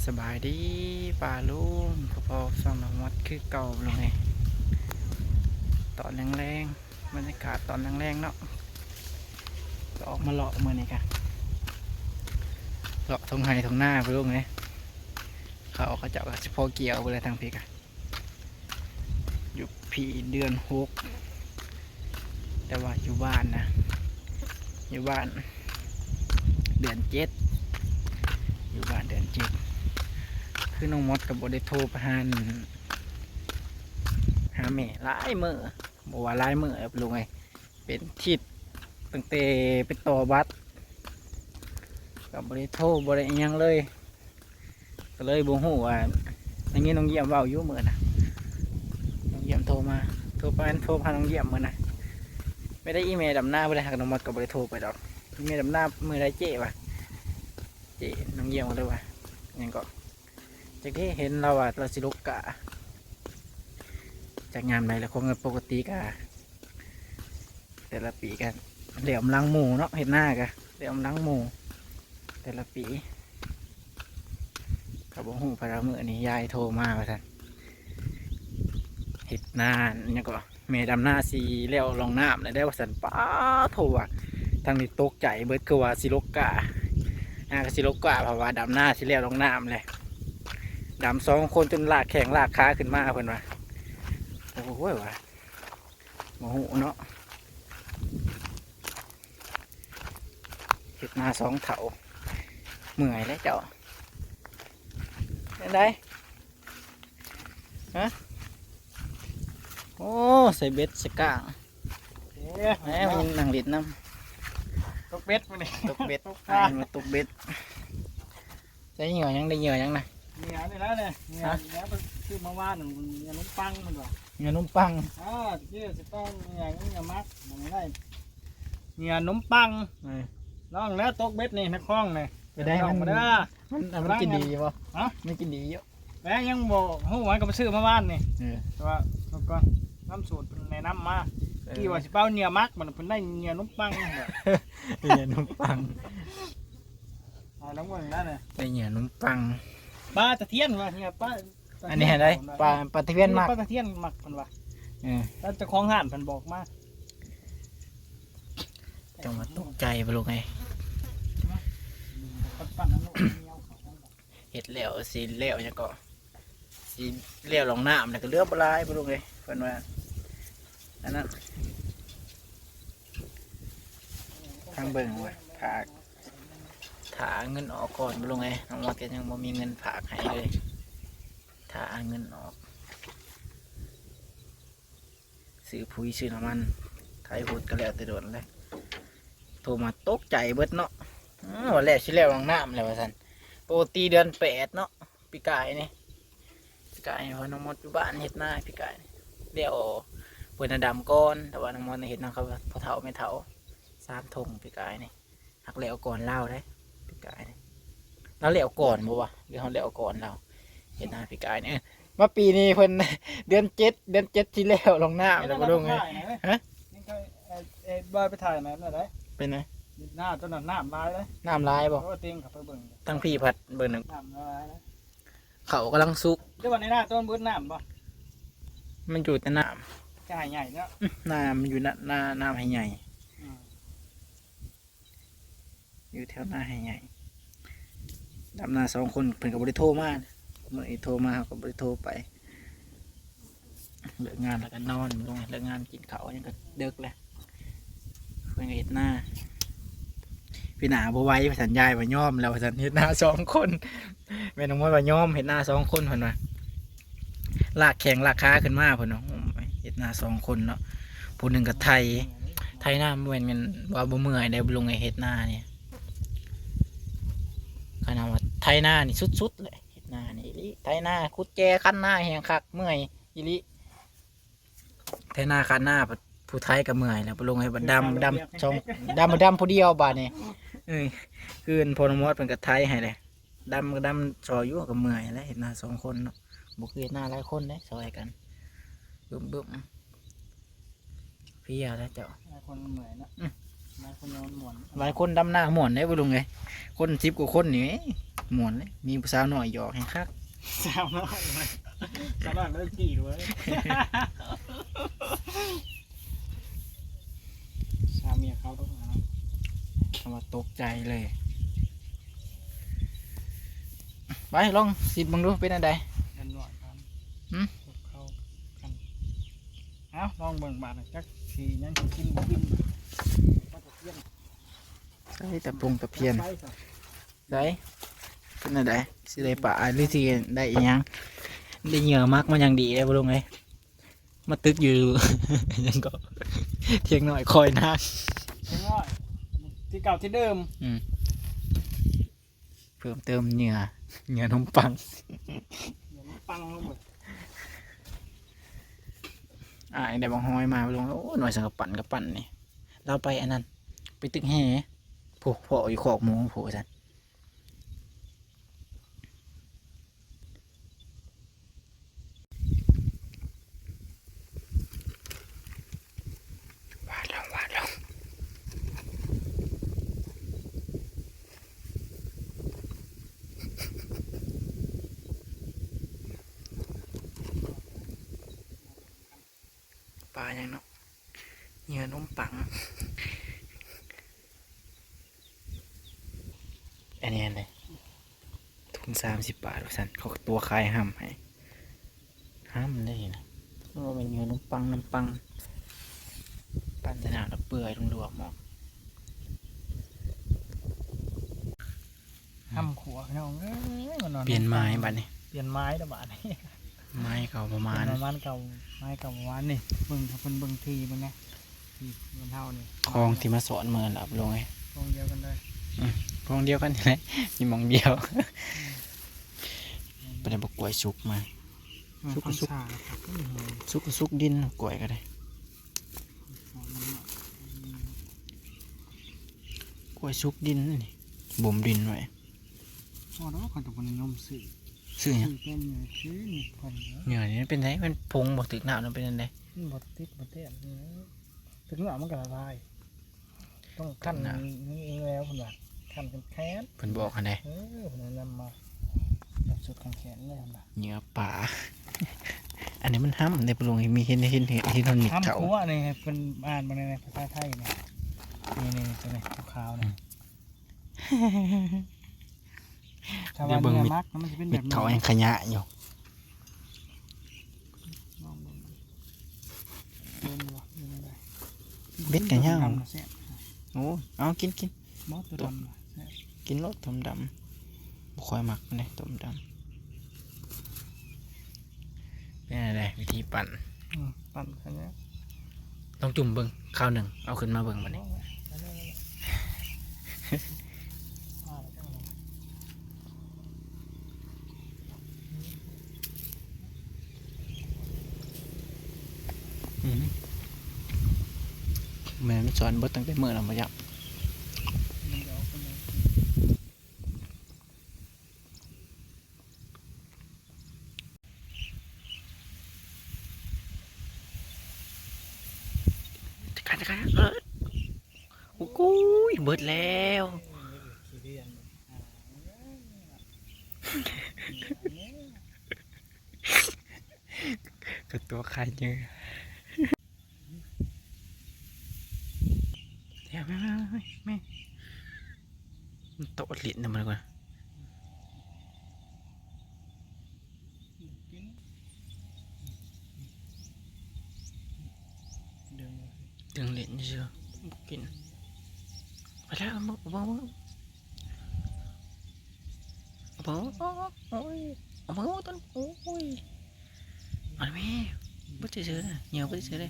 ສະບາຍດີປ້າລຸງ ກໍພໍຊ່ອງນ້ອງມອດຄືເກົ່າ ລຸງເອີຍ. ຕອນແລງໆ ບັນຍາກາດຕອນແລງໆເນາະ ກໍອອກມາເລາະມື້ນີ້ກະ ເລາະທົ່ງໄຮ່ທົ່ງນາ ລຸງເອີຍ. ເຂົາ ເຂົາເຈົ້າກໍຊິພໍກ່ຽວເບິດແລ້ວ ທາງພີ້ກະ ຢູ່ພີ້ເດືອນຫົກ ແຕ່ວ່າຢູ່ບ້ານນະ ຢູ່ບ້ານເດືອນເຈັດ ຢູ່ບ້ານເດືອນເຈັດ. ຄືນ້ອງມອດກໍບໍ່ໄດ້ໂທໄປຫາ ຫາແມ່ຫຼາຍມື້ ບໍ່ວ່າຫຼາຍມື້ແລ້ວ ລຸງເອີຍ. ເປັນທິດ ຕັ້ງແຕ່ໄປຕໍ່ບັດ ກໍບໍ່ໄດ້ໂທ ບໍ່ໄດ້ອີ່ຫຍັງເລີຍ ກໍເລີຍບໍ່ຮູ້ວ່າ ໄດ້ຍິນນ້ອງຢ້ຽມເວົ້າຢູ່ມື້ນະ ນ້ອງຢ້ຽມໂທມາ ໂທໄປ ໂທຫານ້ອງຢ້ຽມມື້ນະ. ໄປໄດ້ອີ່ແມ່ດຳນາ ບໍ່ໄດ້ຫານ້ອງມອດ ກໍບໍ່ໄດ້ໂທໄປດອກ. ອີ່ແມ່ດຳນາ ມື້ໃດເຈ້ວະ ເຈ້ ນ້ອງຢ້ຽມກໍເລີຍວ່າ ຫຍັງກໍ ຈັກເດ້ ເຫັນລາວວ່າລາວຊິລົກກ້າ ຈັກຍາມໃດລະ ຄົງ ປົກກະຕິກະ ແຕ່ລະປີກະແລ້ວນຳຫຼັງໝູ່ເນາະ ເຮັດນາກະແລ້ວນຳຫຼັງໝູ່ ແຕ່ລະປີ. ກໍບໍ່ຮູ້ ພາລະມື້ນີ້ຍາຍໂທມາວ່າຊັ້ນ ເຮັດນາ ຫຍັງກໍ ແມ່ດຳນາຊິແລ້ວຮ່ອງນ້ຳແລ້ວເດ້ວ່າຊັ້ນ. ປາໂທ້ ວ່າທາງນີ້ຕົກໃຈເບິດ ຄືວ່າຊິລົກກ້າ ອາ ກໍຊິລົກກ້າ ເພາະວ່າດຳນາຊິແລ້ວຮ່ອງນ້ຳແລ້ວ ດຳສອງຄົນຈົນລາກແຂ້ງລາກຂາຂຶ້ນມາ ເພິ່ນວ່າ. ໂອ້ຍ ວ່າ ບໍ່ຮູ້ເນາະ ເຮັດນາສອງເຖົ້າ ເມື່ອຍແລ້ວເຈົ້າ. ເປັນໃດ? ຮະ? ໂອ້ ໃສ່ເບັດໃສ່ກ້າງ ເອີ ແໝ ມັນນັ່ງຫຼິ້ນນຳ ຕົກເບັດມື້ນີ້ ຕົກເບັດ ຕົກປາ ໃຫ້ມາຕົກເບັດ. ໃສ່ເຫຍື່ອຫຍັງ? ໄດ້ເຫຍື່ອຫຍັງນະ? ເຫຍື່ອນີ້ແຫຼະນີ້ ເຫຍື່ອ ຮະ? ເຫຍື່ອໄປຊື້ມາວານ ເຫຍື່ອໜົມປັງ ເພິ່ນວ່າ ເຫຍື່ອໜົມປັງ. ເອີ ຕະກີ້ຊິໄປເຫຍື່ອຫຍັງ ເຫຍື່ອໝັກ ມັນໄດ້ເຫຍື່ອໜົມປັງ. ເອີ ລອງແລ້ວ ຕົກເບັດນີ້ໃນຄອງນີ້ ໄປໄດ້ ລອງ ມັນ ມາເດີ ມັນ ມັນກິນດີຢູ່ບໍ່? ຮະ? ມັນກິນດີຢູ່. ແລ້ວຍັງບໍ່ຮູ້ ມັນກໍໄປຊື້ມາວານນີ້ ເອີ ແຕ່ວ່າເບິ່ງກ່ອນ ນຳສູດເພິ່ນແນະນຳມາ. ເອີ ທີ່ວ່າຊິເປົ່າເຫຍື່ອໝັກ ມັນເພິ່ນໄດ້ເຫຍື່ອໜົມປັງ ເຫຍື່ອໜົມປັງ ໃຫ້ລອງເບິ່ງໄດ້ເລີຍ ໄດ້ເຫຍື່ອໜົມປັງ. ປາຕະພຽນວ່າ ເຫຍື່ອປາ ອັນນີ້ໃຫ້ໄດ້ ປາ ປາຕະພຽນໝັກ ປາຕະພຽນໝັກເພິ່ນວ່າ. ເອີ ແລ້ວເຈົ້າຂອງຮ້ານເພິ່ນບອກມາ ຈັ່ງວ່າຕົກໃຈບໍ່ລູກເອີຍ. ເຮັດແລ້ວຊິແລ້ວຫຍັງເກາະ ຊິແລ້ວຮ່ອງນ້ຳແລ້ວກໍເຫຼືອບໍ່ຫຼາຍບໍ່ລູກເອີຍ ເພິ່ນວ່າ. ອັນນັ້ນ ທາງເບິ່ງວ່າ ຝາກ ຖ້າເງິນອອກກ່ອນບໍ່ລູກເອີຍ. ນ້ອງມອດກໍຍັງບໍ່ມີເງິນຝາກໃຫ້ເລີຍ ຖ້າເງິນອອກ ຊື້ປຸ໋ຍຊື້ນ້ຳມັນ ໄຖຮຸດກໍແລ້ວແຕ່ດົນແລ້ວ. ໂທມາຕົກໃຈເບິດເນາະ ເອີ ວ່າແລ້ວ ຊິແລ້ວຮ່ອງນ້ຳແລ້ວວ່າຊັ້ນ. ປົກກະຕິເດືອນແປດເນາະ ປີກາຍນີ້ ປີກາຍນີ້ ເພາະນ້ອງມອດຢູ່ບ້ານເຮັດນາ ປີກາຍນີ້ແລ້ວ ເພິ່ນນະດຳກ່ອນ ແຕ່ວ່ານ້ອງມອດນະເຮັດນຳເຂົາພໍ່ເຖົ້າແມ່ເຖົ້າ ສາມທົ່ງ ປີກາຍນີ້. ຫາກແລ້ວກ່ອນລາວເດ້ ປີກາຍນີ້ ລາວແລ້ວກ່ອນບໍ່ວະ ຫຼືເຮົາແລ້ວກ່ອນລາວ? ເຮັດນາປີກາຍນີ້ ເອີ ມາປີນີ້ເພິ່ນ ເດືອນເຈັດ ເດືອນເຈັດຊິແລ້ວຮ່ອງນ້ຳແລ້ວບໍ່ລຸງເອີຍ. ຮະ? ນີ້ກໍ ເອີ ເອີ ບອຍໄປຖ່າຍມາແລ້ວໃດ໋ ເປັນໄດ? ໜ້າຕົວນັ້ນນ້ຳຫຼາຍເດ້ ນ້ຳຫຼາຍບໍ່? ໂອ້ ຕິງເຂົ້າໄປເບິ່ງ ທາງພີ້ພັດເບິ່ງ ນ້ຳຫຼາຍເດ້ ເຂົ້າກຳລັງສຸກ. ຫຼືວ່າໃນນາຕົວນັ້ນເບິດນ້ຳບໍ່? ມັນຢູ່ແຕ່ນ້ຳ ຈະໃຫ້ໃຫຍ່ເນາະ ອື ນາມັນຢູ່ນາ ນາ ນາໃຫ້ໃຫຍ່ ອືມ ຢູ່ແຖວນາໃຫ້ໃຫຍ່. ດຳນາສອງຄົນ ເພິ່ນກໍບໍ່ໄດ້ໂທມາ ມື້ນີ້ໂທມາ ເຮົາກໍບໍ່ໄດ້ໂທໄປ. ເລີກງານແລ້ວກໍນອນ ເລີກງານກິນເຂົ້າຫຍັງກໍເດິກແລ້ວ ເພິ່ນກໍເຮັດນາ. ປີໜ້າບໍ່ໄຫວວ່າຊັ້ນ ຍາຍວ່າຍອມແລ້ວວ່າຊັ້ນ ເຮັດນາສອງຄົນ. ແມ່ນ້ອງມອດວ່າຍອມເຮັດນາສອງຄົນ ເພິ່ນວ່າ ລາກແຂ້ງລາກຂາຂຶ້ນມາ ເພິ່ນວ່າ ໂອ້ຍ ເຮັດນາສອງຄົນເນາະ ຜູ້ໜຶ່ງກໍໄຖ ໄຖນາ ບໍ່ແມ່ນ ແມ່ນວ່າບໍ່ເມື່ອຍເດ້ລຸງເອີຍ ເຮັດນານີ້. ຂະໜາດວ່າໄຖນານີ້ສຸດໆເລີຍ ເຮັດນານີ້ອີ່ຫຼີ ໄຖນາ ຂຸດແຈ ຄັນນາແຮງຄັກ ເມື່ອຍອີ່ຫຼີ. ໄຖນາຄັນນາ ຜູ້ໄຖກໍເມື່ອຍແລ້ວ ບໍ່ລົງໃຫ້ບັດດຳ ດຳສອງ ດຳ ດຳຜູ້ດຽວບາດນີ້. ເອີ ຄືອັນພໍ່ນ້ອງມອດເພິ່ນກໍໄຖໃຫ້ແຫຼະ ດຳກໍດຳຊ່ອຍຢູ່ ກໍເມື່ອຍແຫຼະ ເຮັດນາສອງຄົນເນາະ ບໍ່ຄືເຮັດນາຫຼາຍຄົນເດ້ ຊ່ອຍກັນ ບຶ້ມໆ ເພຍແລ້ວເຈົ້າ. ຫຼາຍຄົນມັນເມື່ອຍເນາະ ອື ຫຼາຍຄົນມັນມ່ວນ ຫຼາຍຄົນດຳນາມ່ວນເດ້ ບໍ່ລຸງເອີຍ ຄົນສິບກວ່າຄົນນີ້ ມ່ວນເລີຍ ມີຜູ້ສາວນ້ອຍຢອກແຮງຄັກ. ສາວນ້ອຍ ສາວນ້ອຍບໍ່ໄດ້ຈີບເວີຍ ສາວເມຍເຂົາຕົກ ເຂົາວ່າຕົກໃຈເລີຍ. ໄປລອງຊິມເບິ່ງດູເປັນອັນໃດ. ອັນນ້ອຍກັນ ຫືມ ເຂົ້າກັນ. ເອົາລອງເບິ່ງບາດນີ້ ຈັກຊິຍັງຊິກິນບໍ່ອີ່ມ. ໃສ່ຕະປົງຕະພຽນ ໃສ່ ເປັນແນວໃດ ຊິໄດ້ປາ ຫຼື ຊິໄດ້ອີ່ຫຍັງ? ໄດ້ເຫຍື່ອໝັກມາຢ່າງດີເດ້ ບໍ່ລຸງເອີຍ. ມາຕຶກຢູ່ ຫຍັງເກາະ ຖຽງນ້ອຍຄອຍນາງ ຖຽງນ້ອຍ ທີ່ເກົ່າທີ່ເດີມ. ອືມ ເພີ່ມເຕີມເຫຍື່ອ ເຫຍື່ອໜົມປັງ ເຫຍື່ອໜົມປັງລົງເບິດ. ອ້າຍໄດ້ບັກຫອຍມາ ບໍ່ລຸງ. ໂອ້ ໜ່ວຍສັງກະປັນກະປັນນີ້ ລາວໄປອັນນັ້ນ ໄປຕຶກແຫ ໂພ ເພາະຢູ່ຄອກໝູ ໂພ ວ່າຊັ້ນ. ຫວາດລອງ ຫວາດລອງ. ປາຫຍັງເນາະ ເຫຍື່ອໜົມປັງ. ອັນນີ້ອັນໃດ ຖົງສາມສິບບາດວ່າຊັ້ນ ເຂົາຕົວະຂາຍຫ້ຳໃຫ້ ຫ້ຳເດ້ນະ. ໂອ້ ແມ່ນເຫຍື່ອໜົມປັງ ໜົມປັງ ປັ້ນໃສ່ນ້ຳແລ້ວເປື່ອຍລົງລວກໝໍ້. ຫ້ຳຂົວ ພີ່ນ້ອງເອີຍ ມັນນອນ ປ່ຽນໝາຍບາດນີ້ ປ່ຽນໝາຍແລ້ວບາດນີ້ ໝາຍເກົ່າບໍ່ມານ ໝາຍເກົ່າ ໝາຍເກົ່າບໍ່ມານນີ້. ເບິ່ງ ເພິ່ນເບິ່ງທີ່ເບິ່ງນະ ທີ່ມັນເຮົານີ້ ຂອງທີ່ມາສອນມື້ນັ້ນລະ ລຸງເອີຍ ຂອງດຽວກັນເລີຍ. ອືມ ຂອງດຽວກັນນີ້ແຫຼະ ມີໝ່ອງດຽວ. ອືມ ໄປໄດ້ບັກກ້ວຍສຸກມາ ອືມ ສຸກກໍສຸກ ພັນສາ ສຸກກໍສຸກດິນ ກ້ວຍກໍໄດ້. ກ້ວຍສຸກດິນນີ້ ບົ່ມດິນໄວ້. ພໍດອກ ຂ້ອຍກໍບໍ່ນິຍົມຊື້. ຊື້ຫຍັງ? ຊື້ແຕ່ເຫຍື່ອ ເຫຍື່ອນີ້ເພິ່ນເນາະ ເຫຍື່ອນີ້ເປັນໃດ? ມັນຜົງບໍ່? ຖືກນ້ຳແລ້ວເປັນຈັ່ງໃດ? ມັນບໍ່ຕິດບໍ່ແຕ້ນ ຖືກນ້ຳມັນກໍລະລາຍ. ຕ້ອງຄັ້ນແລ້ວເພິ່ນວ່າ ຄັ້ນຈົນແຂນ ເພິ່ນບອກຫັ້ນເດ້. ເອີ ເພິ່ນແນະນຳມາ ແບບສຸດຂັ້ນແຂນເລີຍເພິ່ນວ່າ ເຫຍື່ອປາ. ອັນນີ້ມັນຫ້ຳເດ້ ປະລຸງ ມີເຫັນ ເຫັນ ເຫັນ ເຫັນເຂົາມີເຂົ້າ ຫ້ຳຂົວນີ້ ໃຫ້ເພິ່ນອ່ານເບິ່ງໃນພາສາໄທນີ້ ນີ້ໆ ຕົວນີ້ຂາວໆນີ້. ອືມ ຖ້າວ່າເໜືອມັກນະ ມັນຊິເປັນແບບນີ້ ເຂົາຍັງຂະຫຍະຢູ່. ລອງເບິ່ງ ເປັນບໍ່ ເປັນແນວໃດ? ເບັດກະຍາວ ຕົ້ມດຳນະແຊບ. ໂອ້ ເອົາ ກິນ ກິນ ບໍ່ ໂຕດຳນະແຊບ. ກິນໂລດ ຕົ້ມດຳ ບໍ່ຄ່ອຍມັກປານໃດ ຕົ້ມດຳ. ເປັນຈັ່ງໃດ ວິທີປັ່ນ? ອືມ ປັ່ນຂະຫຍະ ລອງຈຸ່ມເບິ່ງຄາວໜຶ່ງ ເອົາຂຶ້ນມາເບິ່ງບາດນີ້. ອືມ ແມ່ນສອນເບິດຕັ້ງແຕ່ມື້ນັ້ນບໍ່ຈັກ. ໂອ້ຍ ເບິດແລ້ວ ກະຕົວຂາຍເຍີ. ແມ່ ແມ່ ແມ່ ມັນໂຕດຫຼິ້ນນຳມັນກ່ອນ. ດຶງຫຼິ້ນຊື່ ບໍ່ກິນ. ໄປແລ້ວ ເອົາເບິ່ງ ເອົາເບິ່ງ ເອົາເບິ່ງ ໂອ້ຍ ເອົາເບິ່ງ ໂອ້ຍ ເອົາແມ່ ເບິດຊື່ໆ ເຫຍື່ອເບິດຊື່ໆເດ້.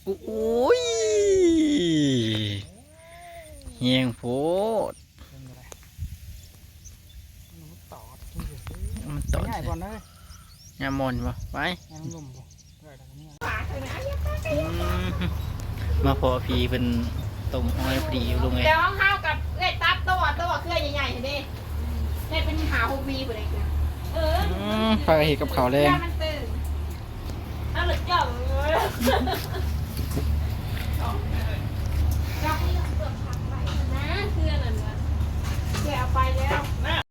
ໂອ້ຍ ແຮງໂພດ ມັນຕອດ ມັນຕອດ ຍາມມ່ອນບໍ່ ໄປ ອືມ ມາພໍ້ພີ່ເພິ່ນຕົ້ມຫອຍພໍດີຢູ່ ລຸງເອີຍ. ແຕ່ຂອງເຮົາກັບເອື້ອຍຕັດໂຕ ໂຕເຄືອໃຫຍ່ໆຫັ້ນເດ້ ເຮັດເປັນຫ້າຫົກຫວີພຸ້ນເດ້. ເອີ ອືມ ພາກັນເຮັດກັບເຂົ້າແລງ ມັນຕື່ມ ເອົາລະເຈົ້າ ເອີ ເຈົ້າ ເຈົ້າເອົາໄປແລ້ວ.